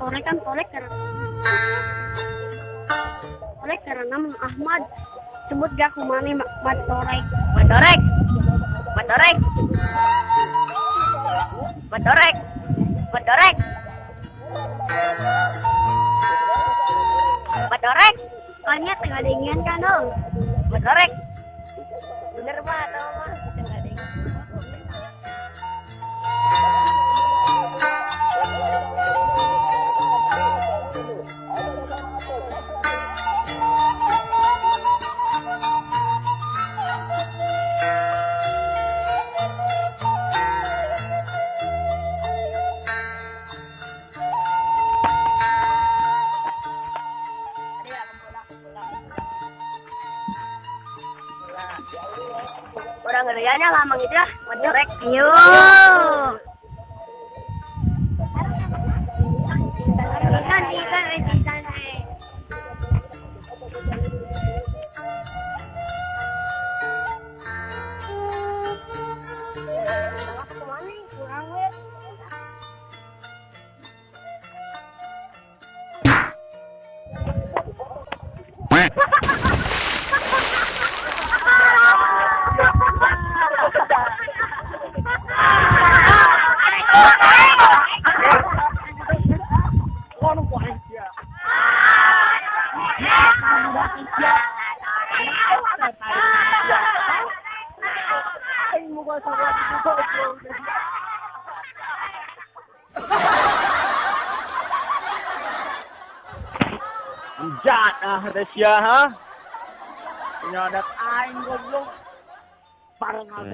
Torek kan torek karena torek karena Mang Ahmad sebut gak kumane mat torek. Mat torek. Mat torek. Mat torek. Mat torek. Mat torek. Soalnya tengah dingin kan oh. Mat torek. Bener mah atau mah tengah dingin. Orang ngerianya lama gitu lah, mat torek. Ayo. Ikan, ikan, ikan. Kurang we. Jahat ah Rasia ha. Nyadat aing goblok. Parang aku.